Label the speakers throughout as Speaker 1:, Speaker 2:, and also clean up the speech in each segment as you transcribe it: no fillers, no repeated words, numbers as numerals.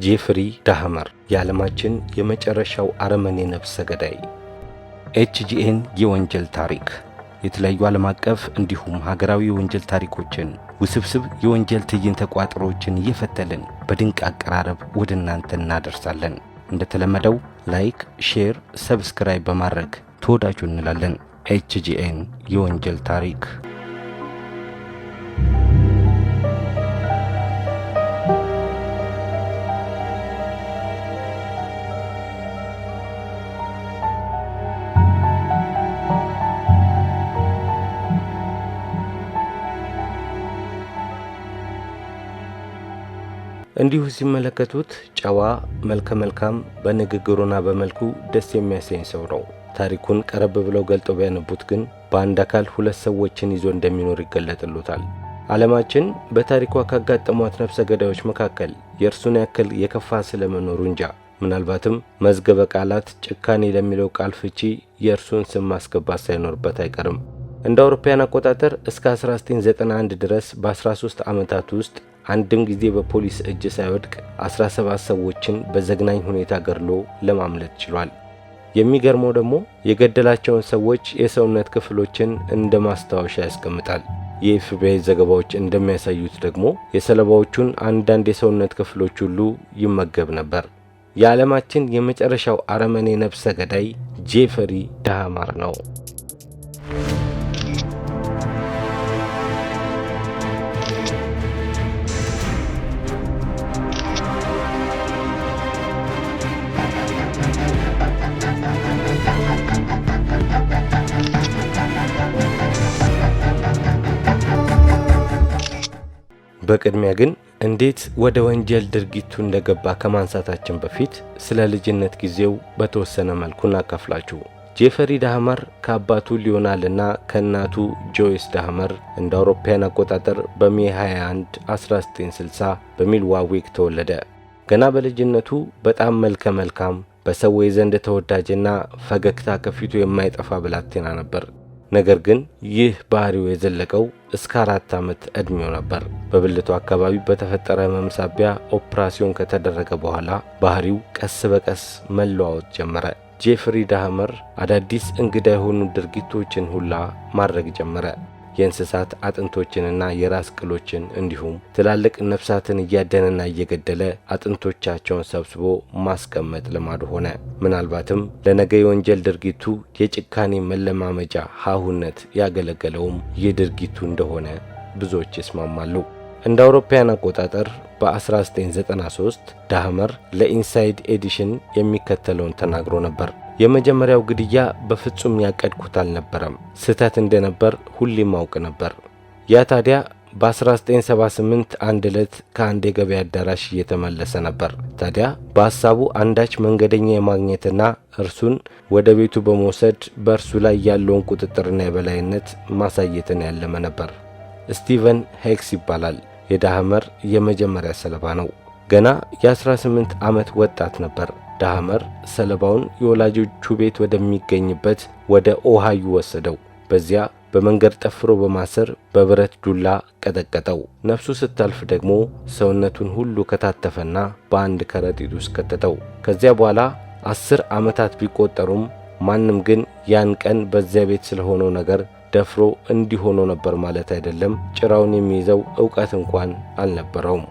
Speaker 1: ጄፍሪ ዳህመር፣ የዓለማችን የመጨረሻው አረመኔ ነፍሰ ገዳይ። ኤችጂኤን የወንጀል ታሪክ የተለያዩ ዓለም አቀፍ እንዲሁም ሀገራዊ የወንጀል ታሪኮችን፣ ውስብስብ የወንጀል ትዕይንተ ቋጠሮችን እየፈተልን በድንቅ አቀራረብ ወደ እናንተ እናደርሳለን። እንደተለመደው like፣ share፣ subscribe በማድረግ ተወዳጁ እንላለን። ኤችጂኤን የወንጀል ታሪክ። እንዲሁ ሲመለከቱት ጨዋ፣ መልከ መልካም፣ በንግግሩና በመልኩ ደስ የሚያሰኝ ሰው ነው። ታሪኩን ቀረብ ብለው ገልጠው ቢያነቡት ግን በአንድ አካል ሁለት ሰዎችን ይዞ እንደሚኖር ይገለጥሉታል። ዓለማችን በታሪኳ ካጋጠሟት ነፍሰ ገዳዮች መካከል የእርሱን ያክል የከፋ ስለመኖሩ እንጃ። ምናልባትም መዝገበ ቃላት ጭካኔ ለሚለው ቃል ፍቺ የእርሱን ስም ማስገባት ሳይኖርበት አይቀርም። እንደ አውሮፓውያን አቆጣጠር እስከ 1991 ድረስ በ13 ዓመታት ውስጥ አንድም ጊዜ በፖሊስ እጅ ሳይወድቅ 17 ሰዎችን በዘግናኝ ሁኔታ ገድሎ ለማምለጥ ችሏል። የሚገርመው ደግሞ የገደላቸውን ሰዎች የሰውነት ክፍሎችን እንደ ማስታወሻ ያስቀምጣል። የኤፍቢአይ ዘገባዎች እንደሚያሳዩት ደግሞ የሰለባዎቹን አንዳንድ የሰውነት ክፍሎች ሁሉ ይመገብ ነበር። የዓለማችን የመጨረሻው አረመኔ ነፍሰ ገዳይ ጄፈሪ ዳህመር ነው። በቅድሚያ ግን እንዴት ወደ ወንጀል ድርጊቱ እንደገባ ከማንሳታችን በፊት ስለ ልጅነት ጊዜው በተወሰነ መልኩ እናካፍላችሁ። ጄፈሪ ዳህመር ከአባቱ ሊዮናልና ከእናቱ ጆይስ ዳህመር እንደ አውሮፓውያን አቆጣጠር በ May 21 1960 በሚልዋዊክ ተወለደ። ገና በልጅነቱ በጣም መልከ መልካም፣ በሰዎች ዘንድ ተወዳጅና ፈገግታ ከፊቱ የማይጠፋ ብላቴና ነበር። ነገር ግን ይህ ባህሪው የዘለቀው እስከ 4 ዓመት ዕድሜው ነበር። በብልቱ አካባቢ በተፈጠረ ህመም ሳቢያ ኦፕራሲዮን ከተደረገ በኋላ ባህሪው ቀስ በቀስ መለዋወጥ ጀመረ። ጄፍሪ ዳህመር አዳዲስ እንግዳ የሆኑ ድርጊቶችን ሁላ ማድረግ ጀመረ። የእንስሳት አጥንቶችንና የራስ ቅሎችን እንዲሁም ትላልቅ ነፍሳትን እያደነና እየገደለ አጥንቶቻቸውን ሰብስቦ ማስቀመጥ ልማዱ ሆነ። ምናልባትም ለነገ የወንጀል ድርጊቱ የጭካኔ መለማመጃ ሀሁነት ያገለገለውም ይህ ድርጊቱ እንደሆነ ብዙዎች ይስማማሉ። እንደ አውሮፓውያን አቆጣጠር በ1993 ዳህመር ለ Inside Edition የሚከተለውን ተናግሮ ነበር። የመጀመሪያው ግድያ በፍጹም ያቀድኩት አልነበረም። ስህተት እንደነበር ሁሌም አውቅ ነበር። ያ ታዲያ በ1978 አንድ ዕለት ከአንድ የገበያ አዳራሽ እየተመለሰ ነበር። ታዲያ በሐሳቡ አንዳች መንገደኛ የማግኘትና እርሱን ወደ ቤቱ በመውሰድ በእርሱ ላይ ያለውን ቁጥጥርና የበላይነት ማሳየትን ያለመ ነበር። ስቲቨን ሄክስ ይባላል። የዳህመር የመጀመሪያ ሰለባ ነው። ገና የ18 ዓመት ወጣት ነበር። ዳህመር ሰለባውን የወላጆቹ ቤት ወደሚገኝበት ወደ ኦሃዩ ወሰደው። በዚያ በመንገድ ጠፍሮ በማሰር በብረት ዱላ ቀጠቀጠው። ነፍሱ ስታልፍ ደግሞ ሰውነቱን ሁሉ ከታተፈና በአንድ ከረጢት ውስጥ ከተተው። ከዚያ በኋላ 10 ዓመታት ቢቆጠሩም ማንም ግን ያን ቀን በዚያ ቤት ስለሆነው ነገር ደፍሮ እንዲሆኖ ነበር ማለት አይደለም። ጭራውን የሚይዘው እውቀት እንኳን አልነበረውም።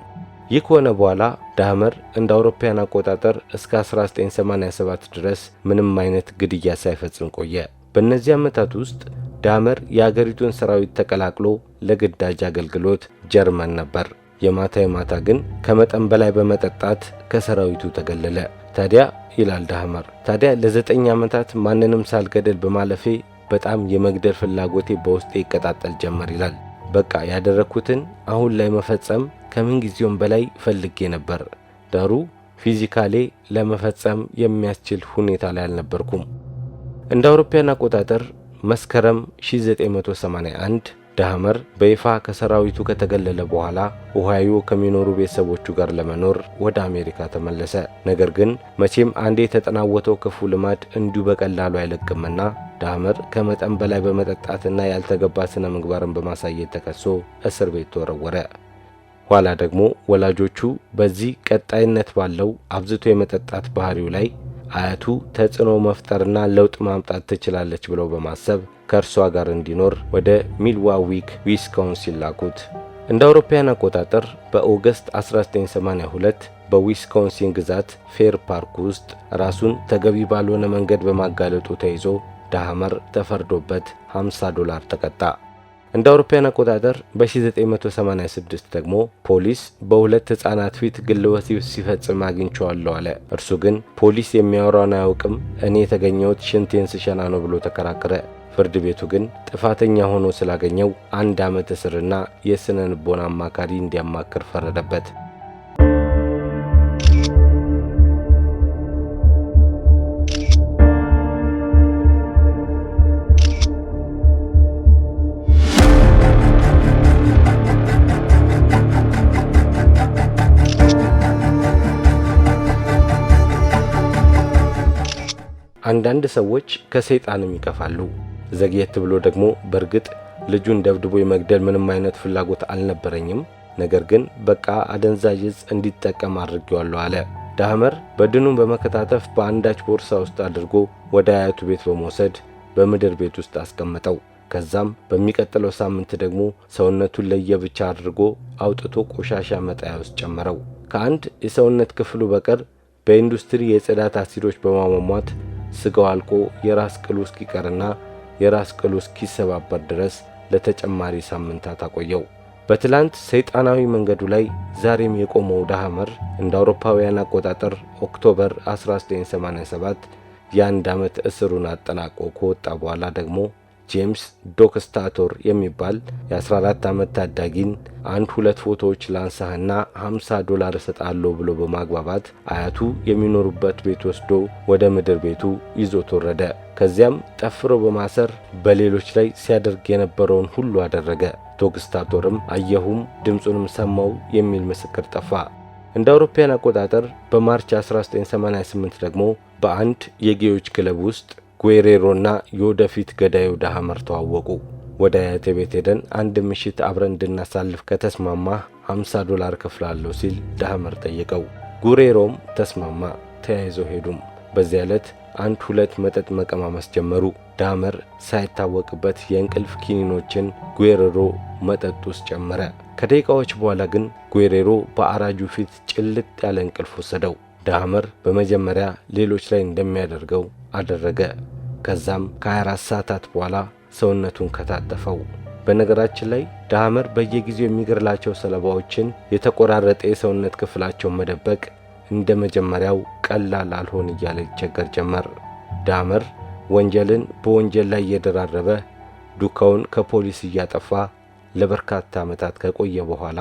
Speaker 1: ይህ ከሆነ በኋላ ዳህመር እንደ አውሮፓውያን አቆጣጠር እስከ 1987 ድረስ ምንም አይነት ግድያ ሳይፈጽም ቆየ። በእነዚህ ዓመታት ውስጥ ዳህመር የአገሪቱን ሰራዊት ተቀላቅሎ ለግዳጅ አገልግሎት ጀርመን ነበር። የማታ የማታ ግን ከመጠን በላይ በመጠጣት ከሰራዊቱ ተገለለ። ታዲያ ይላል ዳህመር፣ ታዲያ ለ9 ዓመታት ማንንም ሳልገድል በማለፌ በጣም የመግደል ፍላጎቴ በውስጤ ይቀጣጠል ጀመር ይላል። በቃ ያደረግኩትን አሁን ላይ መፈጸም ከምን ጊዜውም በላይ ፈልጌ ነበር። ዳሩ physically ለመፈጸም የሚያስችል ሁኔታ ላይ አልነበርኩም። እንደ አውሮፓውያን አቆጣጠር መስከረም 1981 ዳህመር በይፋ ከሰራዊቱ ከተገለለ በኋላ ኦሃዮ ከሚኖሩ ቤተሰቦቹ ጋር ለመኖር ወደ አሜሪካ ተመለሰ። ነገር ግን መቼም አንዴ የተጠናወተው ክፉ ልማድ እንዲሁ በቀላሉ አይለቅምና ዳህመር ከመጠን በላይ በመጠጣትና ያልተገባ ስነ ምግባርን በማሳየት ተከሶ እስር ቤት ተወረወረ። ኋላ ደግሞ ወላጆቹ በዚህ ቀጣይነት ባለው አብዝቶ የመጠጣት ባህሪው ላይ አያቱ ተጽዕኖ መፍጠርና ለውጥ ማምጣት ትችላለች ብለው በማሰብ ከእርሷ ጋር እንዲኖር ወደ ሚልዋኪ ዊስኮንሲን ላኩት። እንደ አውሮፓውያን አቆጣጠር በ August 1982 በዊስኮንሲን ግዛት ፌር ፓርክ ውስጥ ራሱን ተገቢ ባልሆነ መንገድ በማጋለጡ ተይዞ ዳህመር ተፈርዶበት $50 ተቀጣ። እንደ አውሮፓውያን አቆጣጠር በ1986 ደግሞ ፖሊስ በሁለት ሕፃናት ፊት ግለ ወሲብ ሲፈጽም አግኝቼዋለሁ አለ። እርሱ ግን ፖሊስ የሚያወራውን አያውቅም፣ እኔ የተገኘሁት ሽንቴን ስሸና ነው ብሎ ተከራከረ። ፍርድ ቤቱ ግን ጥፋተኛ ሆኖ ስላገኘው 1 ዓመት እስርና የስነ ልቦና አማካሪ እንዲያማክር ፈረደበት። አንዳንድ ሰዎች ከሰይጣንም ይከፋሉ። ዘግየት ብሎ ደግሞ በእርግጥ ልጁን ደብድቦ የመግደል ምንም አይነት ፍላጎት አልነበረኝም፣ ነገር ግን በቃ አደንዛዥ እጽ እንዲጠቀም አድርጌዋለሁ አለ። ዳህመር በድኑን በመከታተፍ በአንዳች ቦርሳ ውስጥ አድርጎ ወደ አያቱ ቤት በመውሰድ በምድር ቤት ውስጥ አስቀመጠው። ከዛም በሚቀጥለው ሳምንት ደግሞ ሰውነቱን ለየብቻ አድርጎ አውጥቶ ቆሻሻ መጣያ ውስጥ ጨመረው። ከአንድ የሰውነት ክፍሉ በቀር በኢንዱስትሪ የጽዳት አሲዶች በማሟሟት ስጋው አልቆ የራስ ቅሉ እስኪቀርና የራስ ቅሉ እስኪሰባበር ድረስ ለተጨማሪ ሳምንታት አቆየው። በትላንት ሰይጣናዊ መንገዱ ላይ ዛሬም የቆመው ዳህመር እንደ አውሮፓውያን አቆጣጠር October 1987 የ1 ዓመት እስሩን አጠናቆ ከወጣ በኋላ ደግሞ ጄምስ ዶክስታቶር የሚባል የ14 ዓመት ታዳጊን አንድ ሁለት ፎቶዎች ላንሳህና $50 እሰጣለሁ ብሎ በማግባባት አያቱ የሚኖሩበት ቤት ወስዶ ወደ ምድር ቤቱ ይዞት ወረደ። ከዚያም ጠፍሮ በማሰር በሌሎች ላይ ሲያደርግ የነበረውን ሁሉ አደረገ። ዶክስታቶርም አየሁም ድምፁንም ሰማው የሚል ምስክር ጠፋ። እንደ አውሮፓውያን አቆጣጠር በ March 1988 ደግሞ በአንድ የ gay ዎች ክለብ ውስጥ ጉዌሬሮና የወደፊት ገዳዩ ዳህመር ተዋወቁ። ወደ አያቴ ቤት ሄደን አንድ ምሽት አብረን እንድናሳልፍ ከተስማማ $50 ከፍላለሁ ሲል ዳህመር ጠየቀው። ጉሬሮም ተስማማ። ተያይዘው ሄዱም። በዚያ ዕለት አንድ ሁለት መጠጥ መቀማመስ ጀመሩ። ዳህመር ሳይታወቅበት የእንቅልፍ ኪኒኖችን ጉዌሬሮ መጠጥ ውስጥ ጨመረ። ከደቂቃዎች በኋላ ግን ጉዌሬሮ በአራጁ ፊት ጭልጥ ያለ እንቅልፍ ወሰደው። ዳህመር በመጀመሪያ ሌሎች ላይ እንደሚያደርገው አደረገ። ከዛም ከ24 ሰዓታት በኋላ ሰውነቱን ከታተፈው። በነገራችን ላይ ዳህመር በየጊዜው የሚገድላቸው ሰለባዎችን የተቆራረጠ የሰውነት ክፍላቸውን መደበቅ እንደ መጀመሪያው ቀላል አልሆን እያለ ይቸገር ጀመር። ዳህመር ወንጀልን በወንጀል ላይ እየደራረበ ዱካውን ከፖሊስ እያጠፋ ለበርካታ ዓመታት ከቆየ በኋላ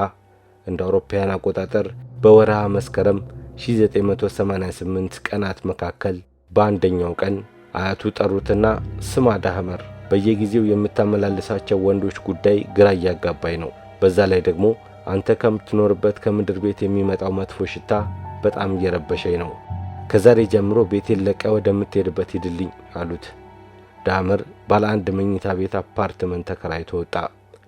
Speaker 1: እንደ አውሮፓውያን አቆጣጠር በወርሃ መስከረም 1988 ቀናት መካከል በአንደኛው ቀን አያቱ ጠሩትና፣ ስማ ዳህመር፣ በየጊዜው የምታመላልሳቸው ወንዶች ጉዳይ ግራ እያጋባኝ ነው። በዛ ላይ ደግሞ አንተ ከምትኖርበት ከምድር ቤት የሚመጣው መጥፎ ሽታ በጣም እየረበሸኝ ነው። ከዛሬ ጀምሮ ቤቴን ለቀህ ወደምትሄድበት ሂድልኝ አሉት። ዳህመር ባለ አንድ መኝታ ቤት አፓርትመንት ተከራይቶ ወጣ።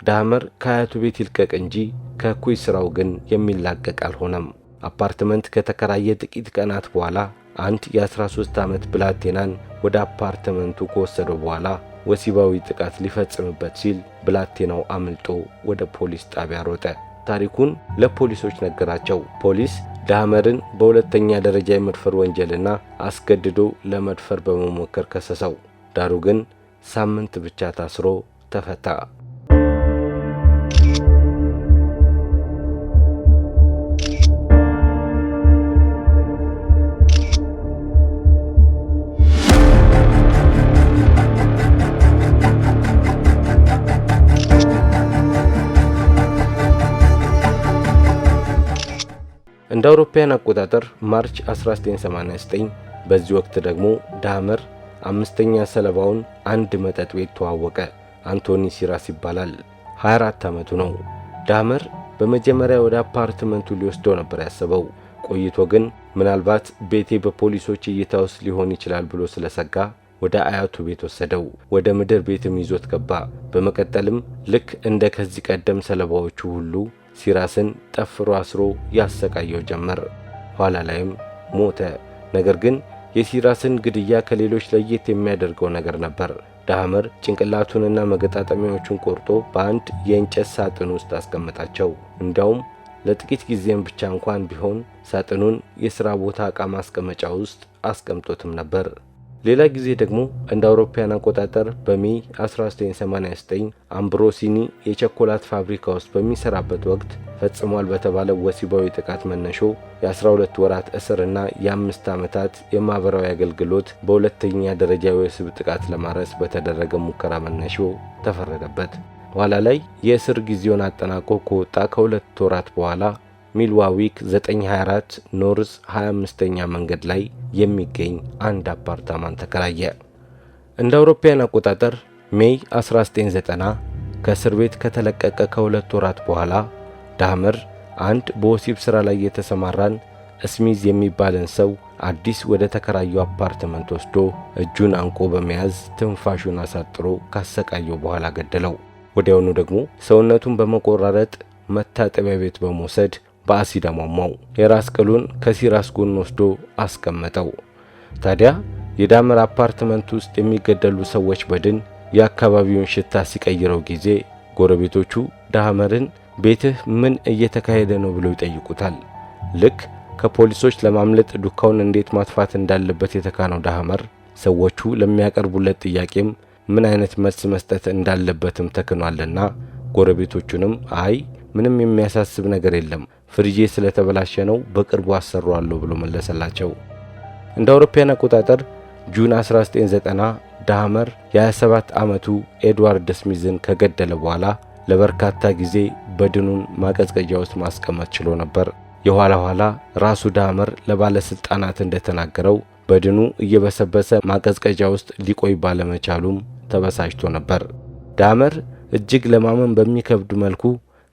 Speaker 1: ዳህመር ከአያቱ ቤት ይልቀቅ እንጂ ከእኩይ ስራው ግን የሚላቀቅ አልሆነም። አፓርትመንት ከተከራየ ጥቂት ቀናት በኋላ አንድ የ13 ዓመት ብላቴናን ወደ አፓርትመንቱ ከወሰደው በኋላ ወሲባዊ ጥቃት ሊፈጽምበት ሲል ብላቴናው አምልጦ ወደ ፖሊስ ጣቢያ ሮጠ። ታሪኩን ለፖሊሶች ነገራቸው። ፖሊስ ዳህመርን በሁለተኛ ደረጃ የመድፈር ወንጀልና አስገድዶ ለመድፈር በመሞከር ከሰሰው። ዳሩ ግን ሳምንት ብቻ ታስሮ ተፈታ። እንደ አውሮፓውያን አቆጣጠር March 1989 በዚህ ወቅት ደግሞ ዳህመር አምስተኛ ሰለባውን አንድ መጠጥ ቤት ተዋወቀ። አንቶኒ ሲራስ ይባላል። 24 ዓመቱ ነው። ዳህመር በመጀመሪያ ወደ አፓርትመንቱ ሊወስደው ነበር ያሰበው። ቆይቶ ግን ምናልባት ቤቴ በፖሊሶች እይታ ውስጥ ሊሆን ይችላል ብሎ ስለሰጋ ወደ አያቱ ቤት ወሰደው። ወደ ምድር ቤትም ይዞት ገባ። በመቀጠልም ልክ እንደ ከዚህ ቀደም ሰለባዎቹ ሁሉ ሲራስን ጠፍሮ አስሮ ያሰቃየው ጀመር። ኋላ ላይም ሞተ። ነገር ግን የሲራስን ግድያ ከሌሎች ለየት የሚያደርገው ነገር ነበር። ዳህመር ጭንቅላቱንና መገጣጠሚያዎቹን ቆርጦ በአንድ የእንጨት ሳጥን ውስጥ አስቀመጣቸው። እንዲያውም ለጥቂት ጊዜም ብቻ እንኳን ቢሆን ሳጥኑን የሥራ ቦታ ዕቃ ማስቀመጫ ውስጥ አስቀምጦትም ነበር። ሌላ ጊዜ ደግሞ እንደ አውሮፓውያን አቆጣጠር በ May 1989 አምብሮሲኒ የቸኮላት ፋብሪካ ውስጥ በሚሰራበት ወቅት ፈጽሟል በተባለው ወሲባዊ ጥቃት መነሾ የ12 ወራት እስርና የ5 ዓመታት የማኅበራዊ አገልግሎት በሁለተኛ ደረጃ የወሲብ ጥቃት ለማድረስ በተደረገ ሙከራ መነሾ ተፈረደበት። ኋላ ላይ የእስር ጊዜውን አጠናቆ ከወጣ ከ2 ወራት በኋላ ሚልዋዊክ 924 North 25ኛ መንገድ ላይ የሚገኝ አንድ አፓርታማን ተከራየ። እንደ አውሮፓውያን አቆጣጠር May 1990 ከእስር ቤት ከተለቀቀ ከ2 ወራት በኋላ ዳህመር አንድ በወሲብ ሥራ ላይ የተሰማራን ስሚዝ የሚባልን ሰው አዲስ ወደ ተከራየው አፓርትመንት ወስዶ እጁን አንቆ በመያዝ ትንፋሹን አሳጥሮ ካሰቃየው በኋላ ገደለው። ወዲያውኑ ደግሞ ሰውነቱን በመቆራረጥ መታጠቢያ ቤት በመውሰድ በአሲድ አሟሟው። የራስ ቅሉን ከሲራስ ጎን ወስዶ አስቀመጠው። ታዲያ የዳመር አፓርትመንት ውስጥ የሚገደሉ ሰዎች በድን የአካባቢውን ሽታ ሲቀይረው ጊዜ ጎረቤቶቹ ዳህመርን ቤትህ ምን እየተካሄደ ነው ብለው ይጠይቁታል። ልክ ከፖሊሶች ለማምለጥ ዱካውን እንዴት ማጥፋት እንዳለበት የተካነው ዳህመር ሰዎቹ ለሚያቀርቡለት ጥያቄም ምን አይነት መልስ መስጠት እንዳለበትም ተክኗልና ጎረቤቶቹንም አይ ምንም የሚያሳስብ ነገር የለም፣ ፍሪጄ ስለተበላሸ ነው፣ በቅርቡ አሰራዋለሁ ብሎ መለሰላቸው። እንደ አውሮፓውያን አቆጣጠር June 1990 ዳህመር የ27 ዓመቱ ኤድዋርድ ስሚዝን ከገደለ በኋላ ለበርካታ ጊዜ በድኑን ማቀዝቀዣ ውስጥ ማስቀመጥ ችሎ ነበር። የኋላ ኋላ ራሱ ዳህመር ለባለስልጣናት እንደተናገረው በድኑ እየበሰበሰ ማቀዝቀዣ ውስጥ ሊቆይ ባለመቻሉም ተበሳጭቶ ነበር። ዳህመር እጅግ ለማመን በሚከብድ መልኩ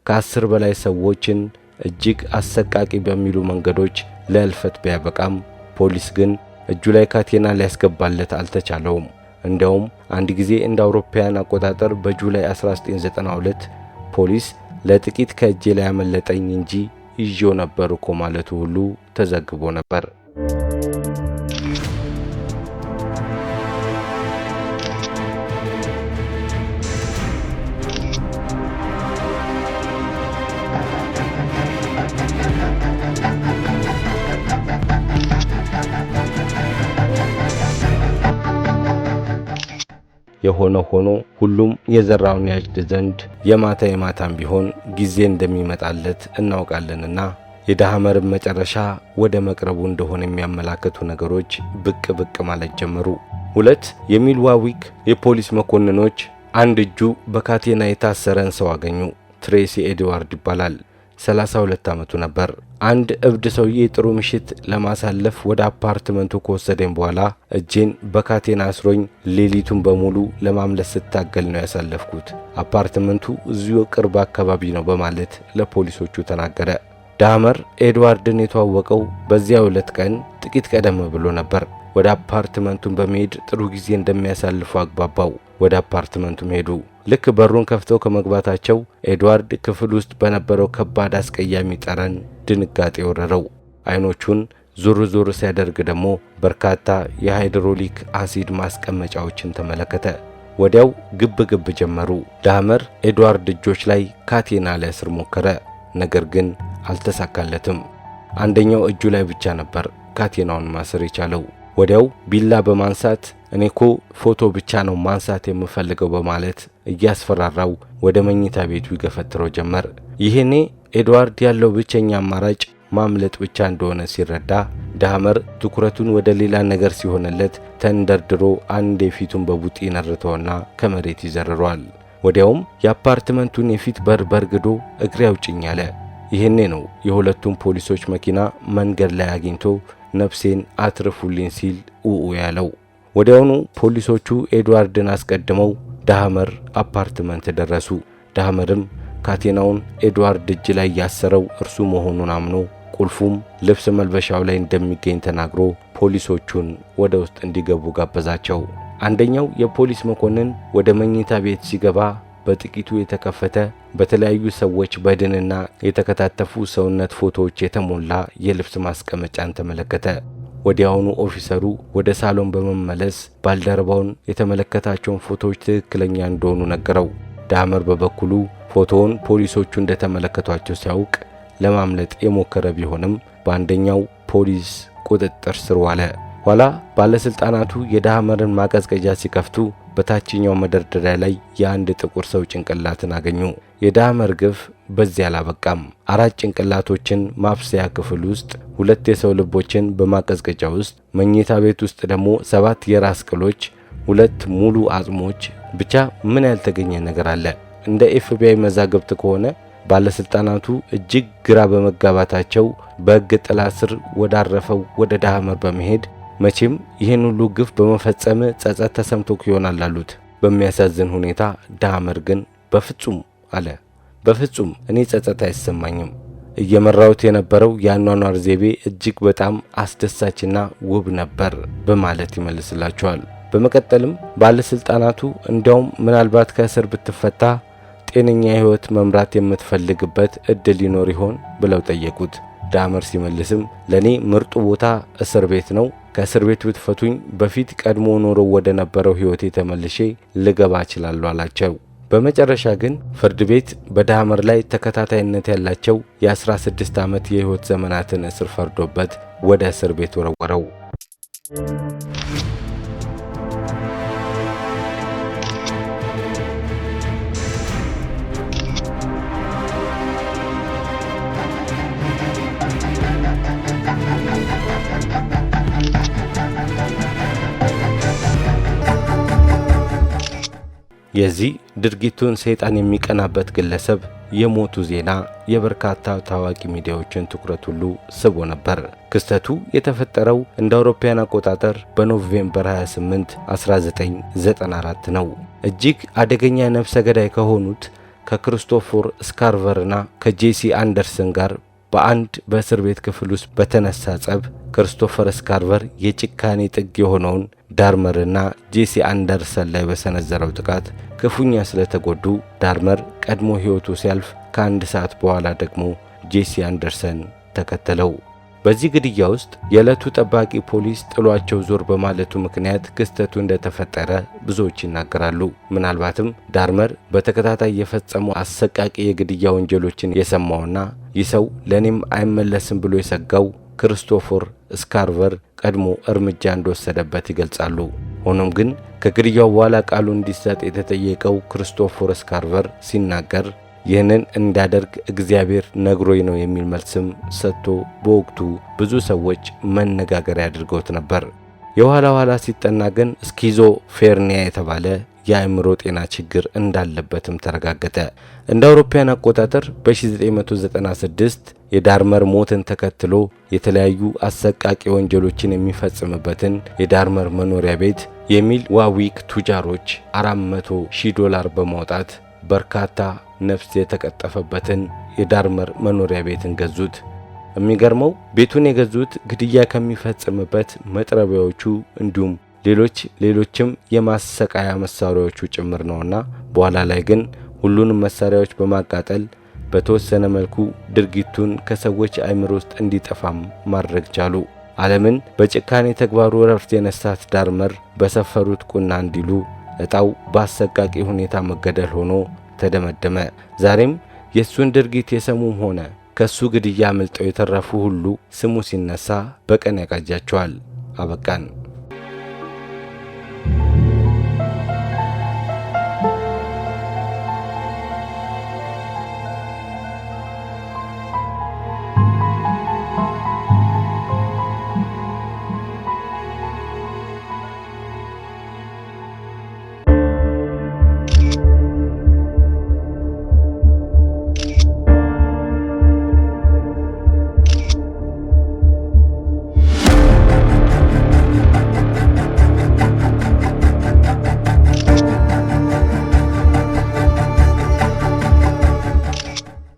Speaker 1: ከ10 በላይ ሰዎችን እጅግ አሰቃቂ በሚሉ መንገዶች ለእልፈት ቢያበቃም ፖሊስ ግን እጁ ላይ ካቴና ሊያስገባለት አልተቻለውም። እንዲያውም አንድ ጊዜ እንደ አውሮፓውያን አቆጣጠር በጁላይ 1992 ፖሊስ ለጥቂት ከእጄ ላይ ያመለጠኝ እንጂ ይዤው ነበር እኮ ማለቱ ሁሉ ተዘግቦ ነበር። የሆነ ሆኖ ሁሉም የዘራውን ያጭድ ዘንድ የማታ የማታም ቢሆን ጊዜ እንደሚመጣለት እናውቃለንና የዳህመርን መጨረሻ ወደ መቅረቡ እንደሆነ የሚያመላክቱ ነገሮች ብቅ ብቅ ማለት ጀመሩ። 2 የሚልዋዊክ የፖሊስ መኮንኖች አንድ እጁ በካቴና የታሰረን ሰው አገኙ። ትሬሲ ኤድዋርድ ይባላል። 32 ዓመቱ ነበር። አንድ እብድ ሰውዬ ጥሩ ምሽት ለማሳለፍ ወደ አፓርትመንቱ ከወሰደኝ በኋላ እጄን በካቴና አስሮኝ ሌሊቱን በሙሉ ለማምለጥ ስታገል ነው ያሳለፍኩት። አፓርትመንቱ እዚሁ ቅርብ አካባቢ ነው በማለት ለፖሊሶቹ ተናገረ። ዳህመር ኤድዋርድን የተዋወቀው በዚያው ዕለት ቀን ጥቂት ቀደም ብሎ ነበር። ወደ አፓርትመንቱን በመሄድ ጥሩ ጊዜ እንደሚያሳልፉ አግባባው። ወደ አፓርትመንቱም ሄዱ። ልክ በሩን ከፍተው ከመግባታቸው ኤድዋርድ ክፍል ውስጥ በነበረው ከባድ አስቀያሚ ጠረን ድንጋጤ ወረረው። አይኖቹን ዞር ዞር ሲያደርግ ደግሞ በርካታ የሃይድሮሊክ አሲድ ማስቀመጫዎችን ተመለከተ። ወዲያው ግብ ግብ ጀመሩ። ዳህመር ኤድዋርድ እጆች ላይ ካቴና ሊያስር ሞከረ። ነገር ግን አልተሳካለትም። አንደኛው እጁ ላይ ብቻ ነበር ካቴናውን ማሰር የቻለው። ወዲያው ቢላ በማንሳት እኔኮ ፎቶ ብቻ ነው ማንሳት የምፈልገው በማለት እያስፈራራው ወደ መኝታ ቤቱ ይገፈትረው ጀመር። ይሄኔ ኤድዋርድ ያለው ብቸኛ አማራጭ ማምለጥ ብቻ እንደሆነ ሲረዳ ዳህመር ትኩረቱን ወደ ሌላ ነገር ሲሆንለት ተንደርድሮ አንድ የፊቱን በቡጢ ነርተውና ከመሬት ይዘርረዋል። ወዲያውም የአፓርትመንቱን የፊት በር በርግዶ እግሬ አውጭኝ አለ። ይህኔ ነው የሁለቱም ፖሊሶች መኪና መንገድ ላይ አግኝቶ ነፍሴን አትርፉልኝ ሲል ኡኡ ያለው። ወዲያውኑ ፖሊሶቹ ኤድዋርድን አስቀድመው ዳህመር አፓርትመንት ደረሱ። ዳህመርም ካቴናውን ኤድዋርድ እጅ ላይ ያሰረው እርሱ መሆኑን አምኖ ቁልፉም ልብስ መልበሻው ላይ እንደሚገኝ ተናግሮ ፖሊሶቹን ወደ ውስጥ እንዲገቡ ጋበዛቸው። አንደኛው የፖሊስ መኮንን ወደ መኝታ ቤት ሲገባ በጥቂቱ የተከፈተ በተለያዩ ሰዎች በድንና የተከታተፉ ሰውነት ፎቶዎች የተሞላ የልብስ ማስቀመጫን ተመለከተ። ወዲያውኑ ኦፊሰሩ ወደ ሳሎን በመመለስ ባልደረባውን የተመለከታቸውን ፎቶዎች ትክክለኛ እንደሆኑ ነገረው። ዳህመር በበኩሉ ፎቶውን ፖሊሶቹ እንደተመለከቷቸው ሲያውቅ ለማምለጥ የሞከረ ቢሆንም በአንደኛው ፖሊስ ቁጥጥር ስር ዋለ። ኋላ ባለስልጣናቱ የዳህመርን ማቀዝቀዣ ሲከፍቱ በታችኛው መደርደሪያ ላይ የአንድ ጥቁር ሰው ጭንቅላትን አገኙ። የዳህመር ግፍ በዚያ አላበቃም። 4 ጭንቅላቶችን ማብሰያ ክፍል ውስጥ፣ 2 የሰው ልቦችን በማቀዝቀዣ ውስጥ፣ መኝታ ቤት ውስጥ ደግሞ 7 የራስ ቅሎች፣ 2 ሙሉ አጽሞች፣ ብቻ ምን ያልተገኘ ነገር አለ? እንደ ኤፍቢአይ መዛግብት ከሆነ ባለስልጣናቱ እጅግ ግራ በመጋባታቸው በሕግ ጥላ ስር ወዳረፈው ወደ ዳህመር በመሄድ መቼም ይህን ሁሉ ግፍ በመፈጸም ጸጸት ተሰምቶክ ይሆናል አሉት። በሚያሳዝን ሁኔታ ዳህመር ግን በፍጹም አለ። በፍጹም እኔ ጸጸት አይሰማኝም። እየመራሁት የነበረው የአኗኗር ዘይቤ እጅግ በጣም አስደሳችና ውብ ነበር በማለት ይመልስላቸዋል። በመቀጠልም ባለስልጣናቱ እንዲያውም ምናልባት ከእስር ብትፈታ ጤነኛ ሕይወት መምራት የምትፈልግበት እድል ይኖር ይሆን ብለው ጠየቁት። ዳህመር ሲመልስም ለኔ ምርጡ ቦታ እስር ቤት ነው። ከእስር ቤት ብትፈቱኝ በፊት ቀድሞ ኖሮ ወደ ነበረው ሕይወቴ ተመልሼ ልገባ እችላለሁ አላቸው። በመጨረሻ ግን ፍርድ ቤት በዳህመር ላይ ተከታታይነት ያላቸው የ16 ዓመት የሕይወት ዘመናትን እስር ፈርዶበት ወደ እስር ቤት ወረወረው። የዚህ ድርጊቱን ሰይጣን የሚቀናበት ግለሰብ የሞቱ ዜና የበርካታ ታዋቂ ሚዲያዎችን ትኩረት ሁሉ ስቦ ነበር። ክስተቱ የተፈጠረው እንደ አውሮፓውያን አቆጣጠር በኖቬምበር 28 1994 ነው። እጅግ አደገኛ ነፍሰ ገዳይ ከሆኑት ከክሪስቶፈር ስካርቨርና ከጄሲ አንደርሰን ጋር በአንድ በእስር ቤት ክፍል ውስጥ በተነሳ ጸብ ክሪስቶፈር ስካርቨር የጭካኔ ጥግ የሆነውን ዳርመርና ጄሲ አንደርሰን ላይ በሰነዘረው ጥቃት ክፉኛ ስለተጎዱ ዳርመር ቀድሞ ሕይወቱ ሲያልፍ ከአንድ ሰዓት በኋላ ደግሞ ጄሲ አንደርሰን ተከተለው። በዚህ ግድያ ውስጥ የዕለቱ ጠባቂ ፖሊስ ጥሏቸው ዞር በማለቱ ምክንያት ክስተቱ እንደተፈጠረ ብዙዎች ይናገራሉ። ምናልባትም ዳርመር በተከታታይ የፈጸሙ አሰቃቂ የግድያ ወንጀሎችን የሰማውና ይህ ሰው ለእኔም አይመለስም ብሎ የሰጋው ክሪስቶፈር ስካርቨር ቀድሞ እርምጃ እንደወሰደበት ይገልጻሉ። ሆኖም ግን ከግድያው በኋላ ቃሉ እንዲሰጥ የተጠየቀው ክሪስቶፈር ስካርቨር ሲናገር ይህንን እንዳደርግ እግዚአብሔር ነግሮኝ ነው የሚል መልስም ሰጥቶ በወቅቱ ብዙ ሰዎች መነጋገሪያ አድርገውት ነበር። የኋላ ኋላ ሲጠና ግን ስኪዞፍሬኒያ የተባለ የአእምሮ ጤና ችግር እንዳለበትም ተረጋገጠ። እንደ አውሮፓውያን አቆጣጠር በ1996 የዳርመር ሞትን ተከትሎ የተለያዩ አሰቃቂ ወንጀሎችን የሚፈጽምበትን የዳርመር መኖሪያ ቤት የሚልዋኪ ቱጃሮች $400,000 በማውጣት በርካታ ነፍስ የተቀጠፈበትን የዳርመር መኖሪያ ቤትን ገዙት። የሚገርመው ቤቱን የገዙት ግድያ ከሚፈጽምበት መጥረቢያዎቹ እንዲሁም ሌሎችም የማሰቃያ መሳሪያዎቹ ጭምር ነውና በኋላ ላይ ግን ሁሉንም መሳሪያዎች በማቃጠል በተወሰነ መልኩ ድርጊቱን ከሰዎች አእምሮ ውስጥ እንዲጠፋም ማድረግ ቻሉ። ዓለምን በጭካኔ ተግባሩ እረፍት የነሳት ዳርመር በሰፈሩት ቁና እንዲሉ እጣው በአሰቃቂ ሁኔታ መገደል ሆኖ ተደመደመ። ዛሬም የሱን ድርጊት የሰሙም ሆነ ከሱ ግድያ አምልጠው የተረፉ ሁሉ ስሙ ሲነሳ በቀን ያቃጃቸዋል። አበቃን።